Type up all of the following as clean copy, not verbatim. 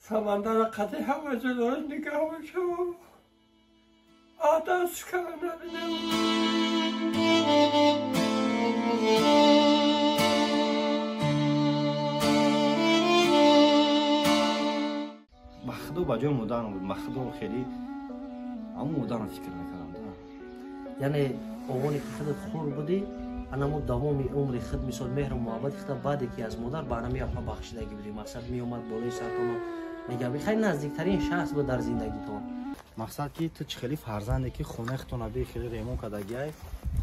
Самандар қати ҳама ҷудо нигаҳ шавам. Адас кана бинам. Ба худо ба ҷои модарам буд. Ба худо хеле ҳамон модарам фикр мекардам. Яъне овоне ки худат хур будӣ, анамо давоми умри худ мисол меҳру муҳаббати худа баъде ки аз модар ба анами апа бахшидагӣ будӣ. Мақсад меомад болои сартоно мегаби хеле наздиктарин шахс буд дар зиндагитон. Мақсад ки ту чӣ хеле фарзанде ки хонаи худтона бе хеле ремон кардагиай,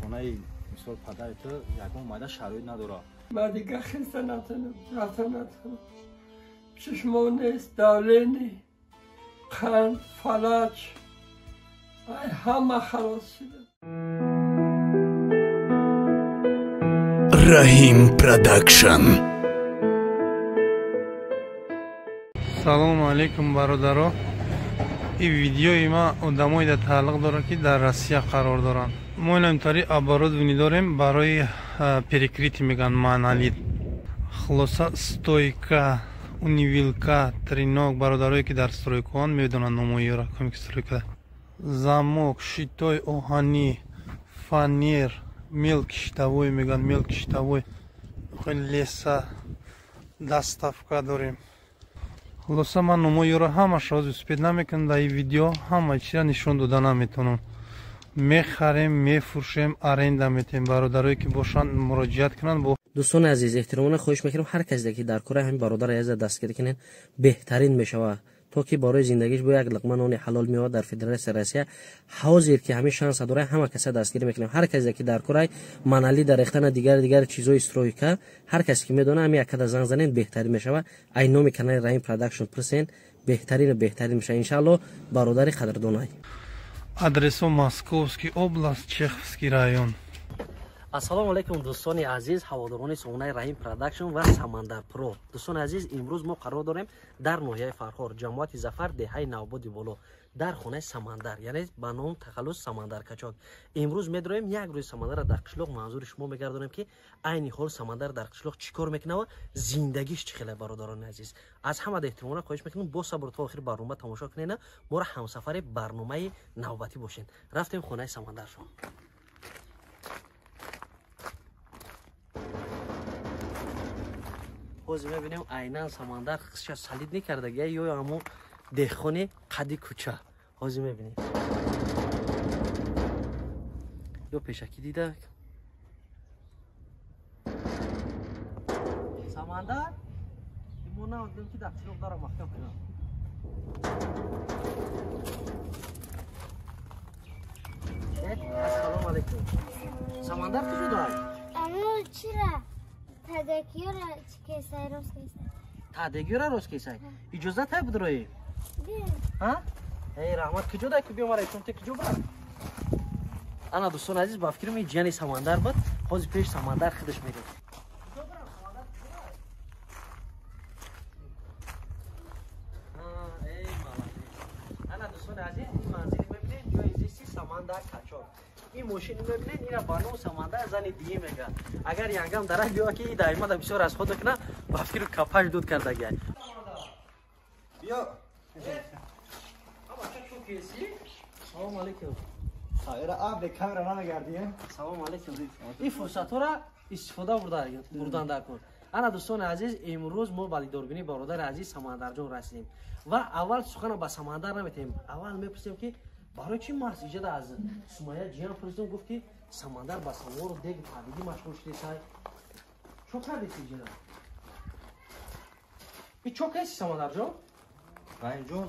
хонаи мисол падари ту ягон майда шароит надорад. Ман дига хеста натонам, рафта натонам. Чишмон нест, давление, қанд, фалаҷ, ай ҳама халос шудам. Раҳим Продакшн. Салому алейкум, бародаро. Ин видеои ма одамоеда тааллуқ дорад, ки дар Россия қарор доранд. Мо инамтари оборудование дорем барои перекрытие, мегӯянд монолит. Хулоса, стойка, унивилка, треног. Бародарое ки дар стройкаанд, медонанд номоиёра, коме ки стройка. Замок, щитои оҳанӣ, фанер, мелкий щитовой мегӯянд, мелкий щитовой, леса доставка дорем. Хулоса, ман номоиёро ҳамааш ҳозир успеть намекунам, дар ин видео ҳама чиза нишон дода наметавонам. Мехарем, мефурӯшем, аренда метем. Бародарое ки бошанд, муроҷиат кунанд. Бо дӯстони азиз, эҳтиромона хоҳиш мекунам, ҳар касе ки дар кораи ҳамин бародар азиза дастгирӣ кунед, беҳтарин мешавад, то ки барои зиндагиш бо як луқма нони ҳалол меояд дар Федератсияи Россия. Ҳозир ки ҳамин шанса дорад, ҳама каса дастгирӣ мекунем. Ҳар касе ки дар кораи манали дар рехтана дигар дигар чизои стройка, ҳар касе ки медонад, ҳамин яккада занг занед, беҳтарин мешавад. Ай номи канали Раҳим Продакшн пурсен, беҳтарину беҳтарин мешавад иншаалло, бародари қадрдонай. Адресо: Московский область, Чеховский район. Ассалому алайкум, дӯстони азиз, ҳаводорони сомонаи Раҳим Продакшн ва Самандар Про. Дӯстони азиз, имрӯз мо қарор дорем дар ноҳияи Фархор, ҷамоати Зафар, деҳаи Навбоди Боло, дар хонаи Самандар, яъне ба ном тахаллус Самандар Качок. Имрӯз медроем як рӯзи Самандарро дар қишлоқ манзури шумо мегардонем, ки айни ҳол Самандар дар қишлоқ чӣ кор мекунад ва зиндагиш чӣ хеле. Бародарони азиз, аз ҳама эҳтиромона хоҳиш мекунем, бо сабр то охири барнома тамошо кунед, моро ҳамсафари барномаи навбатӣ бошед. Рафтем хонаи Самандаршон. Ҳозир мебинем, айнан Самандар қисша салид некардагия ё ҳамо деҳқони қади кӯча. Ҳозир мебинем, ё пешакӣ дида. Самандар, мо наодем ки дар қишлоқ дара маҳкам кунам. Ассалому алайкум, Самандар, куҷо дорад? Чира тадакиёра чӣ кесай, рост кесай. Тадагиёра рост кесай. Иҷозат ҳай будрои? Эй, раҳмат. Куҷо дай ку биё мара итон те куҷо брат. Ана, дӯстони азиз, ба фикрам ин ҷияни Самандар буд. Ҳозир пеш Самандар худаш мерем. Ана, дӯстони азиз, ин манзили мебинед, ҷои зисти Самандар Качок. Ин мошини мебинед, ина ба ном Самандар зани дие мега. Агар янгам дарак биёва ки и даимада бисёр аз худ мекуна, ба фикру капаш дуд кардагиай. Биё. Салому алейкум. Ира аб камера намегардӣ? Салому алейкум. Ин фурсатҳоро истифода бурдан дар кор. Ана, дӯстони азиз, имрӯз мо ба дидорбинии бародари азиз Самандарҷон расидем ва аввал сухана ба Самандар наметаҳем. Аввал мепурсем, ки барои чӣ маҳз иҷода. Аз Сумая ҷиян пурсидем, гуфт ки Самандар ба самовору деги табигӣ машғул шудесай. Чо кардеси иҷода? И чо каси, Самандарҷон? Раҳимҷон,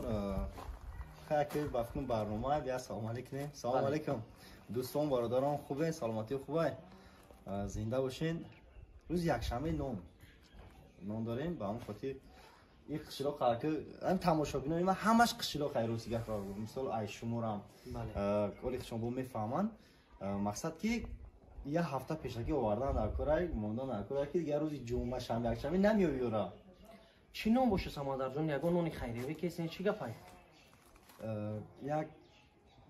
хайр, ба фикрум барнома бия салом алейкум. Салом алейкум, дӯстон, бародарон, хубе? Саломатӣ хубай? Зинда бошен. Рӯзи якшанбе нон дорем, ба ҳамон хотир ин қишлоқ ки ҳам тамошобинои ман ҳамаш қишлоқ ай, рости гап, мисол ай шуморам оли хишон бо мефаҳманд. Мақсад ки як ҳафта пешакӣ овардан дар корай, мондан дар корай, ки дигар рӯзи ҷумъа, шанбе, якшанбе намеёвиёра. Чӣ ном боша, Самандарҷон? Ягон нони хайриявӣ кесен, чӣ гапай?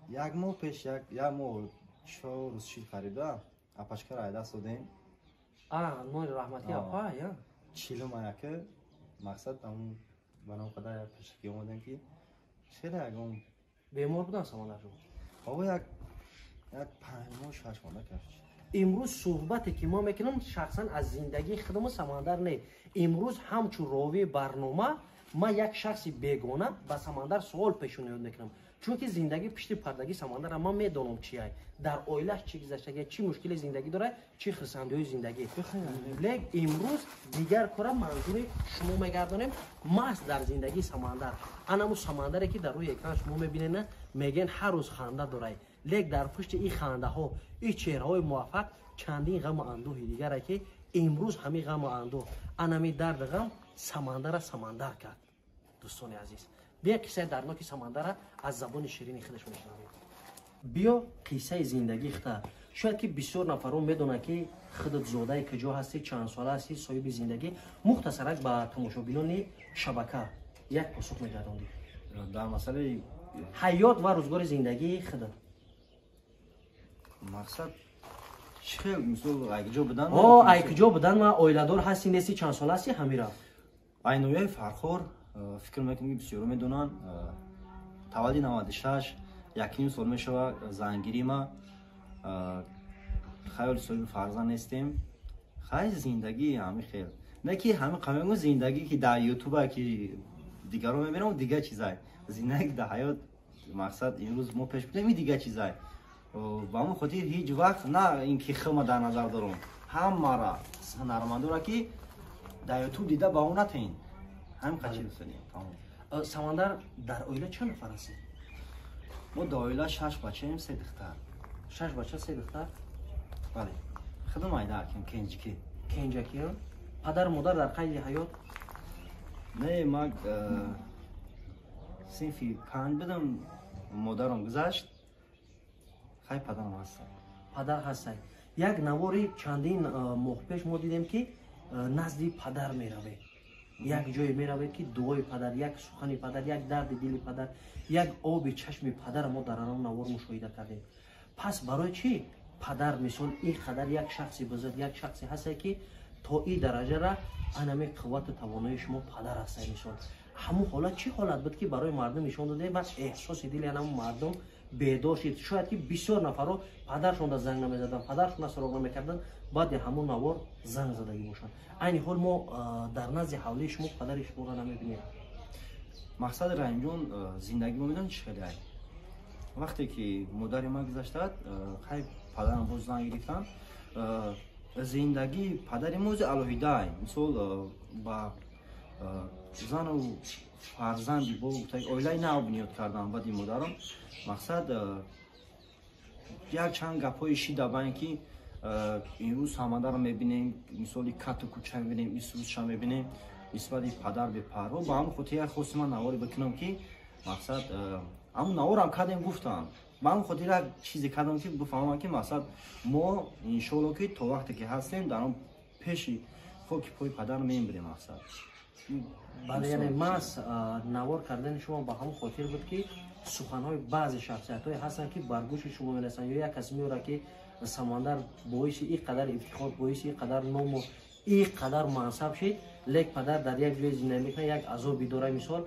Як моҳ пеш, як моҳ 4 рӯз шид харида, апашкара айдаст додем. Нони раҳматӣ апа я? 40 маяка. Мақсад ҳамун Ба ном қадар пешакӣ омадем ки хеле ягон. Бемор будан, Самандарҷон? Бобо, як 5 моҳ, 6 моҳ накард. Имрӯз суҳбате ки мо мекунам, шахсан аз зиндагии худаму Самандар не. Имрӯз ҳамчун ровии барнома ман, як шахси бегона, ба Самандар суол пешниҳод мекунам, чунки зиндагӣ пишти пардагӣ Самандарра ман медонам, чиай дар оилаш, чӣ гузаштага, чӣ мушкили зиндагӣ дорад, чӣ хирсандиҳои зиндагӣ. Лек имрӯз дигар кора манзури шумо мегардонем, маҳз дар зиндагии Самандар, анаму Самандаре ки дар рӯи экран шумо мебинена, мегӯян ҳар рӯз ханда дорад, лек дар пушти ин хандаҳо, ин чеҳраҳои муваффақ чандин ғаму андӯҳи дигаре, ки имрӯз ҳамин ғаму андӯҳ, анами дарду ғам Самандара Самандар кард. Дӯстони азиз, биё қиссаи дардноки Самандара аз забони ширини худаш мешунавем. Биё қиссаи зиндагии худа. Шояд ки бисёр нафарон медонанд, ки худат зодаи куҷо ҳастӣ, чанд сола ҳастӣ, соҳиби зиндагӣ. Мухтасарак ба тамошобинони шабака як посух мегардондӣ. Дар масъалаи ҳаёт ва рӯзгори зиндагии худат. Мақсад чӣ хел, мисол, айкуҷо будан? О, айкуҷо будан ва оиладор ҳастӣ, нестӣ, чанд сола ҳастӣ, ҳамира. Айнояи Фархор, фикр мекунам, ки бисёро медонанд. Таваллуди 96, 1,5 сол мешавад зангирима. Хаёли соҳиби фарзанд нестем. Хай, зиндагӣ ҳами хел не, ки ҳами қамегу зиндагӣ ки дар ютуба ки дигарон мебинам, дигар чизай. Зиндагӣ дар ҳаёт, мақсад, имрӯз мо пеш будем, дигар чизай. Ба ҳамон хотир ҳеҷ вақт на ин ки хима дар назар дорам, ҳамара ҳунармандора ки дар ютуб дида ба он натаин, ҳамин қачи гуфтанем, тамом. Самандар, дар оила чанд нафар ҳастед? Мо дар оила шаш бачаем, се духтар. Шаш бача, се духтар? Бале, худам айда кенҷики. Кенҷаки. Падару модар дар қайди ҳаёт? Не, ман синфи 5 будам, модарам гузашт. Хай, падарам ҳастам. Падар ҳастай. Як навори чандин моҳ пеш мо дидем, ки назди падар меравед, як ҷое меравед, ки дуои падар, як сухани падар, як дарди дили падар, як оби чашми падара мо дар анон навор мушоҳида кардем. Пас барои чӣ падар, мисол, ин қадар як шахси бузург, як шахсе ҳасте, ки то ин дараҷара анами қуввату тавоноии шумо падар ҳастай? Мисол, ҳамун ҳолат чӣ ҳолат буд, ки барои мардум нишон додем ва эҳсоси дили анамун мардум бедор шид? Шояд ки бисёр нафарҳо падаршонда занг намезаданд, падаршонда суроғ намекарданд, баъди ҳамун навор занг задагӣ бошанд. Айни ҳол мо дар назди ҳавлии шумо падари шуморо намебинем. Мақсади, Раҳимҷон, зиндагӣ мо медонӣ чӣ хеле ай. Вақте ки модари ман гузаштад, хай, падарам боз зан гирифтанд. Зиндагии падари мо алоҳида ай. Мисол, ба зану фарзанди бо оилаи нав бунёд кардам баъди модарам. Мақсад, як чанд гапҳои шида байн, ки имрӯз ҳамадаро мебинем, мисоли кату кӯча мебинем, исрӯзша мебинем, нисбати падар бепарво. Ба ҳамон хотир як хости ман наворе бикунам, ки мақсад, ҳамун наворам кардем, гуфтам, ба ҳамон хотир як чизе кардам, ки бифаҳмам, ки мақсад, мо иншоалло, ки то вақте ки ҳастем, дар он пеши хоки пои падар мембирем, мақсад. Бале, яъне маҳз навор кардани шумо ба ҳамон хотир буд, ки суханҳои баъзе шахсиятҳое ҳастанд, ки бар гӯши шумо мерасанд, ё як кас меорад, ки Самандар боиси ин қадар ифтихор, боиси ин қадар ному ин қадар мансаб шид, лек падар дар як ҷои зиндагӣ мекунад, як азоби дора, мисол,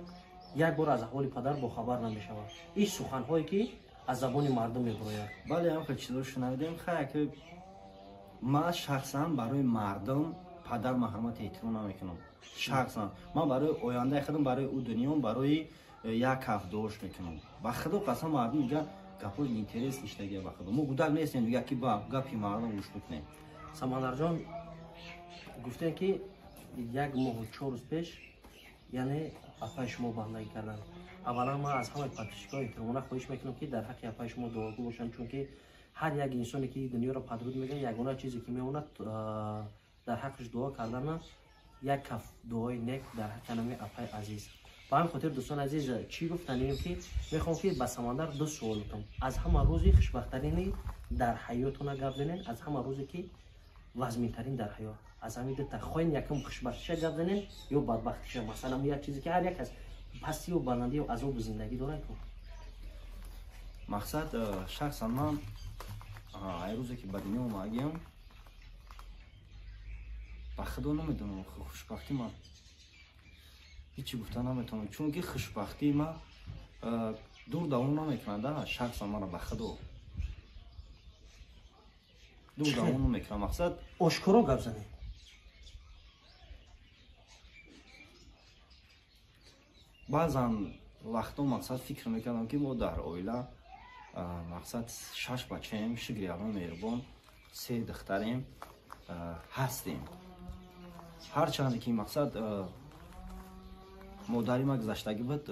як бор аз аҳволи падар бохабар намешавад. Ин суханҳое ки аз забони мардум мебурояд. Бале, ҳам хел чизо шунавидем. Хай, ки ман шахсан барои мардум падар ҳурмати эҳтиром намекунам. Шахсан ман барои ояндаи худам, барои ӯ дунём, барои як ҳафт дуош мекунам. Ба худо қасам, мардум дига гапҳои интерес ништагия. Ба худо, мо гудак нестем дига, ки ба гапи мардум гӯш бикунем. Самандарҷон, гуфтем, ки як моҳу 4 рӯз пеш, яъне апаи шумо бандагӣ карданд. Аввалан ман аз ҳамаи подписчикҳо эҳтиромона хоҳиш мекунам, ки дар ҳаққи апаи шумо дуогӯ бошанд, чунки ҳар як инсоне ки дунёро падруд мегӯяд, ягона чизе ки мемонад, дар ҳаққаш дуо кардана, як каф дуои нек дар ҳаққи анами апаи азиз. Ба ҳамин хотир, дӯстони азиз, чӣ гуфтанем, ки мехоҳам, ки ба Самандар ду суол кунам. Аз ҳама рӯзи хушбахттарини дар ҳаётона гап занем, аз ҳама рӯзе ки вазминтарин дар ҳаёт. Аз ҳамин дута хоҳем, якум хушбахтиша гап занем ё бадбахтиша. Масалан, як чизе ки ҳар як аз пастию баландию азобу зиндагӣ дорад ку. Мақсад, шахсан ман ай рӯзе ки ба дунё омадагиам, ба худо, намедонам, хушбахтӣ ман. Ҳеҷ гуфта наметавонам, чунки хушбахтии ма дур давом намекунад, шахсан мара ба худо дур давом намекунад. Мақсад ошкоро гап занед. Баъзан вақтҳо мақсад фикр мекардам, ки мо дар оила мақсад 6 бачаем, шукри Аллоҳ меҳрубон, 3 духтарем ҳастем. Ҳарчанде ки мақсад модари ма гузаштагӣ буд,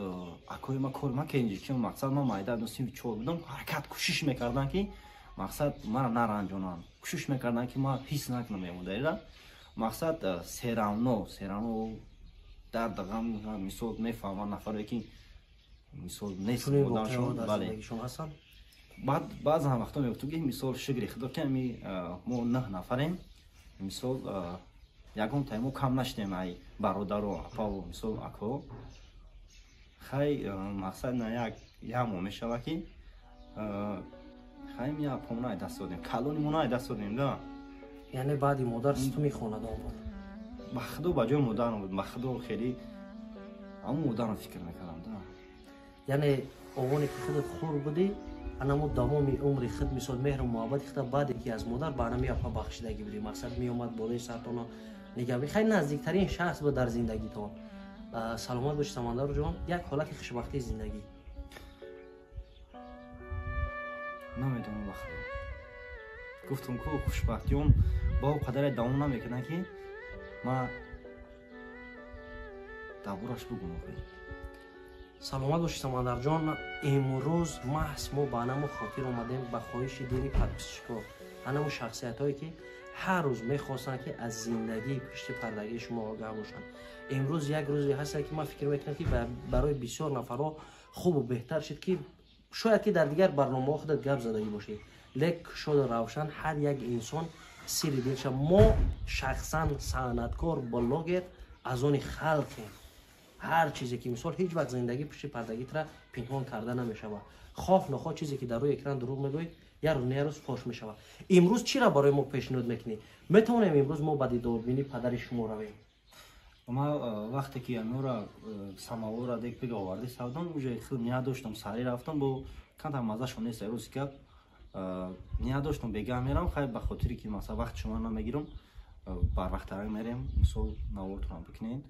акои ма кори ма кенҷи ки мақсад ма майда синфи 4 будам, ҳаракат кӯшиш мекардам, ки мақсад мара наранҷонанд, кӯшиш мекардам, ки ма ҳис накунам модарира. Мақсад серавно дард ғам мисол мефаҳманд нафаре ки мисол нест модаршон. Бале, баъд баъзан вақтҳо мегуфтам, ки мисол шукри худо, ки мо 9 нафарем, мисол ягон тай мо кам нашудем, ай бародаро, апао, мисол ако. Хай мақсад на як моҳ мешавад, ки хай ми апомона ай даст додем, калони мона ай даст додем да. Яъне баъди модар ситуми хонадон буд? Ба худо ба ҷои модарам буд, ба худо хеле ҳамон модарам фикр мекардам да. Яъне овоне ки худат хур будӣ, анамо давоми умри худ мисол меҳру муҳаббати худа баъде ки аз модар ба анами апа бахшидагӣ будӣ, мақсад меомад болои сартона нигаҳ. Хай наздиктарин шахс буд дар зиндагитон. Саломат бошӣ Самандарҷон. Як ҳолати хушбахтии зиндагӣ. Намедонам ба худо. Гуфтам ку хушбахтиён ба о қадаре давом намекунад, ки ма давраш бугум. Саломат бошӣ Самандарҷон. Имрӯз маҳз мо ба анамо хотир омадем, ба хоҳиши дили подписчико, анамо шахсиятҳое ки ҳар рӯз мехостанд, ки аз зиндагии пишти пардагии шумо огаҳ бошанд. Имрӯз як рӯзе ҳаст, ки ман фикр мекунам, ки барои бисёр нафарҳо хубу беҳтар шуд, ки шояд ки дар дигар барномаҳо худат гап задагӣ бошӣ, лек кушоду равшан ҳар як инсон сирри дилша. Мо шахсан санъаткор, блогер аз они халқем. Ҳар чизе ки мисол ҳеҷ вақт зиндагӣ пушти пардагитра пинҳон карда намешавад. Хоҳ нохоҳ чизе ки дар рӯи экран дурӯғ мегӯӣ, як рӯз на як рӯз фош мешавад. Имрӯз чиро барои мо пешниҳод мекунӣ? Метавонем имрӯз мо ба дидорбинии падари шумо равем? Ма вақте ки нура самовора дек бига оварди савдам, уже хел ният доштам, сари рафтам, бо камтар маззашон нест рӯзи гап. Ният доштам бегаҳ мерам, хай ба хотире ки масалан вақти шумо намегирам, барвақттарак мерем, мисол навортонам бикунед.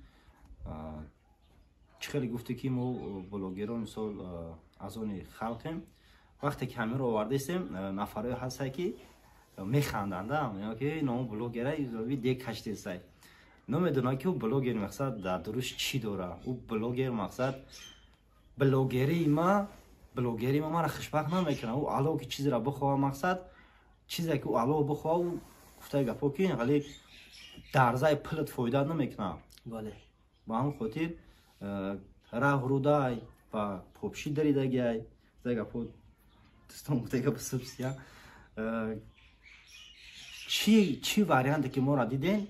Чӣ хеле гуфте ки мо блогерон мисол аз они халқем. Вақте ки ҳаминро овардастем, нафарое ҳастае ки механданд, мегӯянд ки ном блогера дек каштесай. Намедонанд, ки ӯ блогер мақсад дар дуруш чӣ дора. Ӯ блогер мақсад блогерии ма маро хушбахт намекунад. Ӯ ало ки чизеро бихоҳа, мақсад чизе ки ӯ ало бихоҳа, ӯ гуфтаи гапҳо ки вале дарзаи пулат фоида намекунад. Бале. Ба ҳамон хотир раҳ рудай ва попши даридагиай. Гуфтаи гапҳо дӯстон гуфтаи гапҳо субсия. Чӣ варианте ки моро дидем,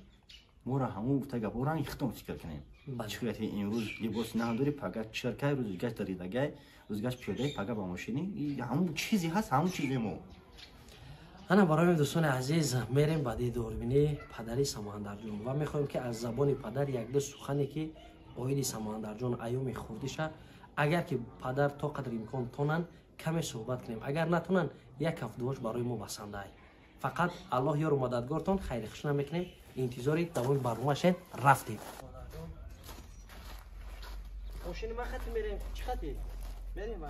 моро ҳамон гуфтаи гапҳо ранги худтон фикр кунем. Чӣ ки имрӯз либоси наҳам дорӣ, пага чиркай, рӯзгаш даридагай, рӯзгаш пиёдай, пага ба мошинӣ. Ҳамон чизе ҳаст, ҳамон чизе мо. Ана барои дӯстони азиз мерем ба дидорбинии падари Самандарҷон ва мехоҳем, ки аз забони падар якду сухане ки оиди Самандарҷон айёми хурдиша, агар ки падар то қадри имкон тонанд, каме суҳбат кунем. Агар натонанд, як ҳафт дуош барои мо басандаай. Фақат Аллоҳ ёру мададгортон, хайри хуш намекунем. Интизори давоми барнома шед. Рафтем. Мошини ма хати мерем. Чӣ хати? Мерем ба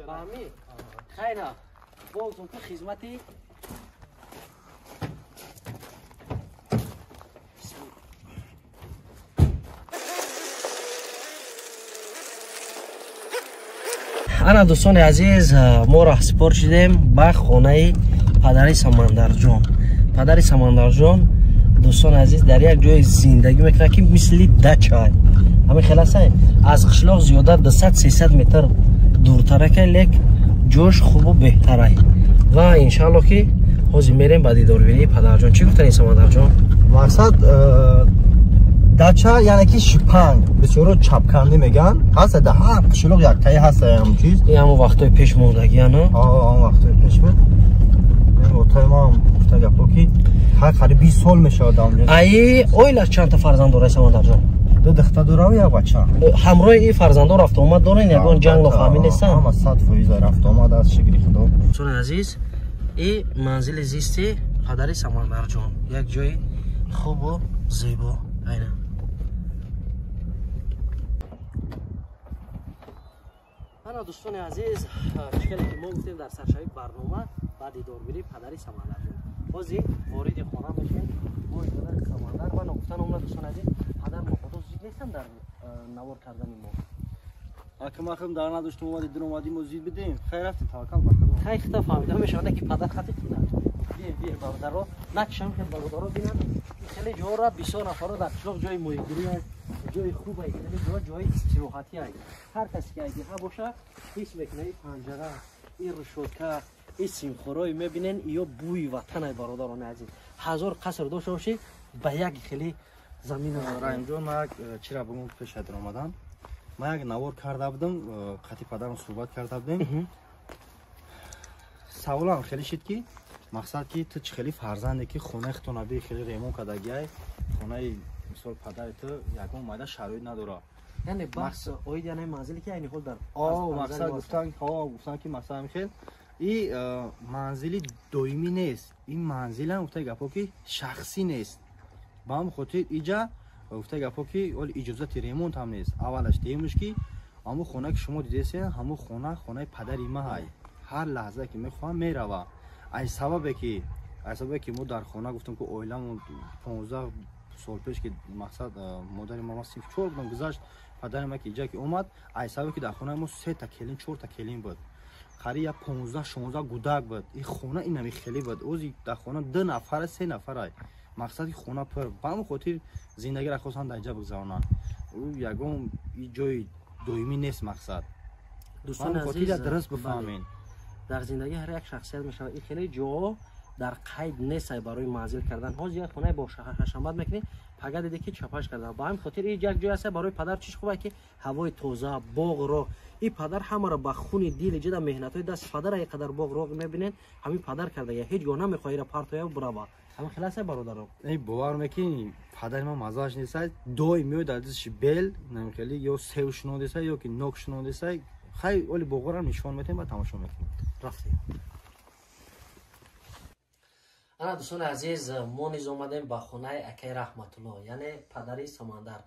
ҳами? Хайра. Бозум ки хизмати ана дӯстони азиз, мо раҳсипор шудем ба хонаи падари Самандарҷон. Падари Самандарҷон, дӯстони азиз, дар як ҷои зиндагӣ мекунад, ки мисли дача ҳамин хел аст. Аз қишлоқ зиёда 200-300 метр дуртаракай, лек ҷош хубу беҳтарай. Ва иншаалло ки ҳозир мерем ба дидорбинии падарҷон. Чӣ гуфтани, Самандарҷон? Мақсад дача, яъне ки шипанг, бисёро чапкандӣ мегӯянд, ҳаста дар ҳар қишлоқ яктаи ҳаста ҳам чиз. Ин ҳамон вақтҳои пеш мондагиано? Ҳамон вақтҳои пеш буд. Отаи ма ҳам гуфта гапҳо ки ҳар қариб 20 сол мешавад. Аи оила чандта фарзанд дорад, Самандарҷон? Ду духта дорам, як бача. Ҳамроҳи ин фарзандон рафту омад дорен, ягон ҷанг нофаҳмӣ нестан? Ҳама 100% рафту омад аст, шукри Худо. Дӯстони азиз, ин манзили зисти падари Самандарҷон, як ҷои хубу зебо. Айна ана дӯстони азиз, чӣ ки мо гуфтем дар саршавии барнома ба дидоргирии падари Самандарҷон. Ҳозир вориди хона мешавем бо падари Самандар ва ногуфта номна дӯстони азиз, падар мо худо зид нестам дар навор кардани мо. Ака махм дар надоштем, омади дин омадим, зид бидем. Хайр, рафтем, таваккал ба Худо. Хай хита фаҳмида мешавад ки падар хати худа. Бием, бием, бародаро, накшам ки бародаро бинанд. Хеле ҷоро бисёр нафаро дар қишлоқ ҷои моҳигирӣ аст, ҷои хуб аст, хеле ҷо ҷои истироҳатӣ аст. Ҳар касе ки айдиҳа боша, ҳис мекунад ин панҷара, ин решотка, ин симхӯрое мебинен, ё бӯи ватан ай бародарони азиз. Ҳазор қаср дошта бошӣ, ба як хеле замин. Раҳимҷон, ман як чира бигӯм пеш аз омадан. Ман як навор карда будам, қати падарам суҳбат карда будем. Саволам хеле шид ки мақсад ки ту чӣ хеле фарзанде ки хонаи худтон би хеле ремонт кардагиай, хонаи мисол падари ту ягон майда шароит надорад. Яъне баҳс оид яъне манзиле ки айни ҳол дар мақсад гуфтан, гуфтан ки масалан хел и манзили доимӣ нест. Ин манзилам гуфтаи гапҳо ки шахсӣ нест. Ба ҳамин хотир иҷа гуфтаи гапҳо ки оли иҷозати ремонт ҳам нест. Аввалаш дуюмаш ки ҳамун хона ки шумо дидесен, ҳамун хона хонаи падари ма ҳай. Ҳар лаҳза ки мехоҳам мерава. Аз сабабе ки мо дар хона гуфтем ки оиламон 15 сол пеш ки мақсад модари ма синфи 4 будам гузашт, падари ма ки иҷа ки омад, аз сабабе ки дар хонаи мо 3 та келин, 4 та келин буд, қариб як 15-16 гудак буд. Ин хона инами хеле буд. Ози дар хона ду нафара, се нафара, мақсад ки хона пур. Ба ҳамин хотир зиндагиро хостанд дар иҷа бигзаронанд. Ӯ ягон ҷои доимӣ нест мақсад. Дӯстони азиз, дуруст бифаҳмед. Дар зиндагӣ ҳар як шахсият мешавад. Ин хеле ҷо дар қайд нестай барои манзил кардан. Ҳозир як хонаи бо ҳашамат мекунӣ, пага диде ки чапаш карда. Ба ҳамин хотир ин як ҷой аст барои падар. Чиш хуб ки ҳавои тоза, боғро ин падар ҳамаро ба хуни дили ҷида меҳнатҳои дасти падара ин қадар боғ роғ мебинед, ҳамин падар кардага. Ҳеҷ гоҳ намехоҳӣ ира партоя бирава. Ҳамин хел аст, бародаро. Эй, бовар мекунӣ, падари ман мазааш несай, доим меояд дар дастши бел, намхели ё сев шунодесай, ё ки нок шунодесай. Хай, оли боғорам нишон метем ва тамошо мекунем. Рафтем. Ана дӯстони азиз, мо низ омадем ба хонаи акаи Раҳматулло, яъне падари Самандар.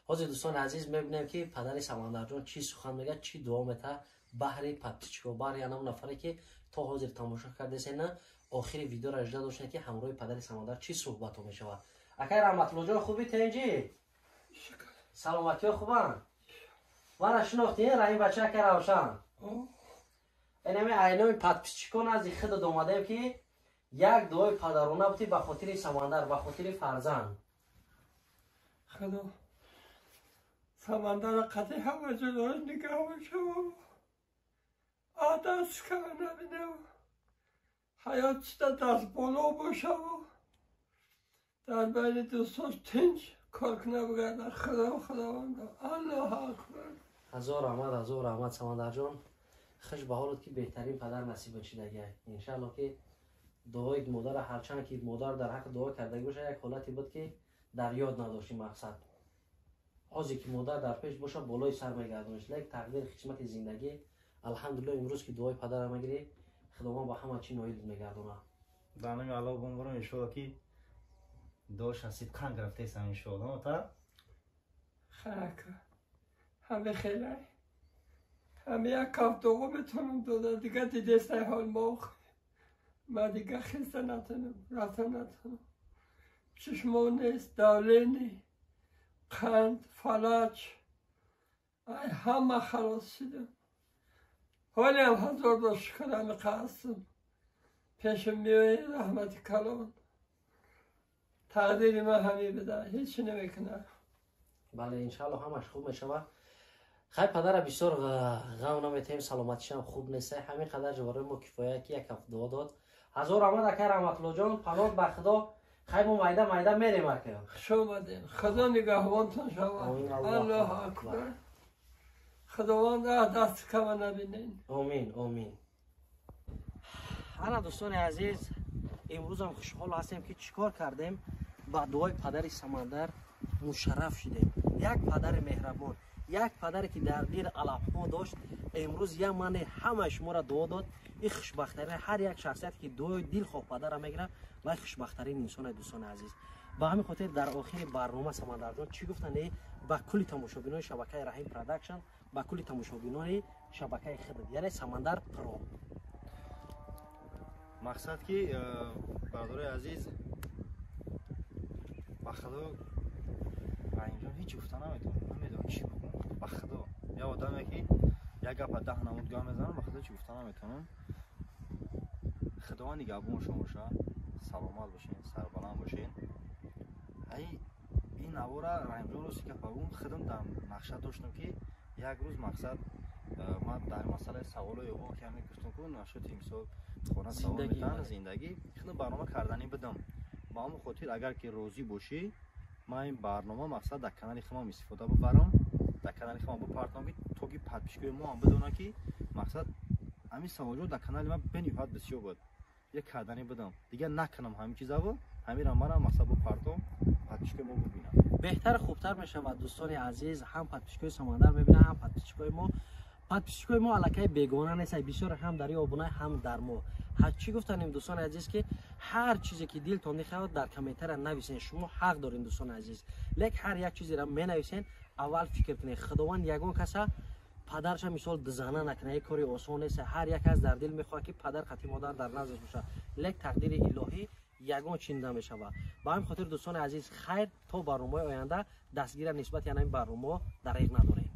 Ҳозир дӯстони азиз мебинем ки падари Самандарҷон чӣ сухан мегӯяд, чӣ дуо метаҳад баҳри подписчико, баҳри анам нафаре ки то ҳозир тамошо кардесена, охири видеоро ажда доштем ки ҳамроҳи падари Самандар чӣ суҳбатҳо мешавад. Акаи Раҳматуллоҷон, хуби, тенҷӣ, саломатиҳо хубанд? Мара шинохтӣ, Раҳим бача, акаи Равшан? Инами айноми подписчикон назди худат омадем ки як дуои падарона бутӣ ба хотири Самандар, ба хотири фарзанд. Худо Самандара қати ҳама ҷудош нигаҳбон шавам, даст кама набинам, ҳаёт чида даст боло бошаву дар байни дӯстош тинҷ кор куна бигардад. Худо, Худованд, Аллоҳу акбар. Ҳазор раҳмат, ҳазор раҳмат, Самандарҷон. Хуш ба ҳолат ки беҳтарин падар насибат шидагиай. Иншаалло ки дуои модара, ҳарчанд ки модар дар ҳаққи дуо кардагӣ боша, як ҳолате буд ки дар ёд надошти мақсад. Ҳозир ки модар дар пеш боша, болои сар мегардониш, лек тақдири қисмати зиндагӣ. Алҳамдулилло, имрӯз ки дуои падара мегирӣ, Худованд ба ҳама чӣ ноил мегардонад. Дар номи Аллоҳ бомборон, иншоалло ки дуоша сидқан гирифтесам, иншоалло та. Хака ҳаме хелай, ҳаме як каф дуо метавонам дода, дига дидестай ҳол мох. Ма дига хеста натонам, рафта натонам, чишмо нест, давление, қанд, фалаҷ, ай ҳама халос шидам. Ҳолиам ҳазор бор шукр, ҳамиқа ҳастам. Пешам меоед, раҳмати калон. Тақдири ман ҳамин буда, ҳечи намекунам. Бале, иншаалло ҳамаш хуб мешавад. Хай, падара бисёр ғам наметаҳем, саломатишам хуб нест. Ҳамин қадар барои мо кифоя ки як ҳафт дуо дод. Ҳазор раҳмат, акай Раҳматуллоҷон, паноҳ ба Худо. Хай, мо майда майда мерем, ака. Хуш омадем, Худо нигаҳбонтон шавад. Аллоҳу акбар, Худованд даст кама набинен. Омин, омин. Ана дӯстони азиз, имрӯзам хушҳол ҳастем ки чӣ кор кардем ба дуои падари Самандар. Мушарраф шудем. Як падари меҳрабон, як падаре ки дар дил алафҳо дошт, имрӯз як мане ҳамаи шуморо дуо дод. Ин хушбахтарин ҳар як шахсияте ки дуои дилхоҳ падарро мегирад, вай хушбахтарин инсоне, дӯстони азиз. Ба ҳамин хотир дар охири барнома, Самандарҷон, чӣ гуфтане ба кулли тамошобинони шабакаи Раҳим Продакшн, ба кулли тамошобинони шабакаи хидмат, яъне Самандар Про? Мақсад ки, бародарои азиз, ба худо, Раҳимҷон, ҳеҷ гуфта наметавонам, намедонам чӣ бигӯм. Ба худо, як одаме ки як гапа 10 намуд гап мезанам, ба худо, чӣ гуфта наметавонам. Худованд нигаҳбон шумо боша, саломат бошен, сарбаланд бошен. Ай ин навора, Раҳимҷон, рости гапа бигӯм, худам дар нақша доштам ки як рӯз, мақсад, ман дар масъалаи саволои ё ки ҳамин гуфтам ку нашоти мисол хона савол метаҳанд, зиндагӣ, худам барнома карданӣ будам. Ба ҳамон хотир, агар ки розӣ бошӣ, ман ин барнома, мақсад, дар канали худам истифода бибарам, дар канали худам бипартам, ки то ки подписчикои мо ҳам бидонанд, ки мақсад, ҳамин саволҷо дар канали ман бениҳоят бисёр буд, як карданӣ будам, дигар накунам ҳамин чизаво, ҳаминро манам, мақсад, бипартом, подписчикои мо бибинанд. Беҳтар, хубтар мешавад, дӯстони азиз. Ҳам подписчикои Самандар мебинанд, ҳам подписчикои мо. Подписчикои мо аллакай бегона нест, бисёр ҳам дар обуна, ҳам дар мо. Чӣ гуфтанем, дӯстони азиз, ки ҳар чизе ки дилтон мехоҳад, дар комментария нависен, шумо ҳақ дорем, дӯстони азиз. Лек ҳар як чизеро менависен, аввал фикр кунед. Худованд ягон каса падарша мисол дизана накунад, як кори осон нест. Ҳар як кас дар дил мехоҳад, ки падар қати модар дар наздаш бошад, лек тақдири илоҳӣ ягон чин намешавад. Ба ҳамин хотир, дӯстони азиз, хайр, то барномаи оянда. Дастгира нисбати ҳамин барномаҳо дареғ надорем.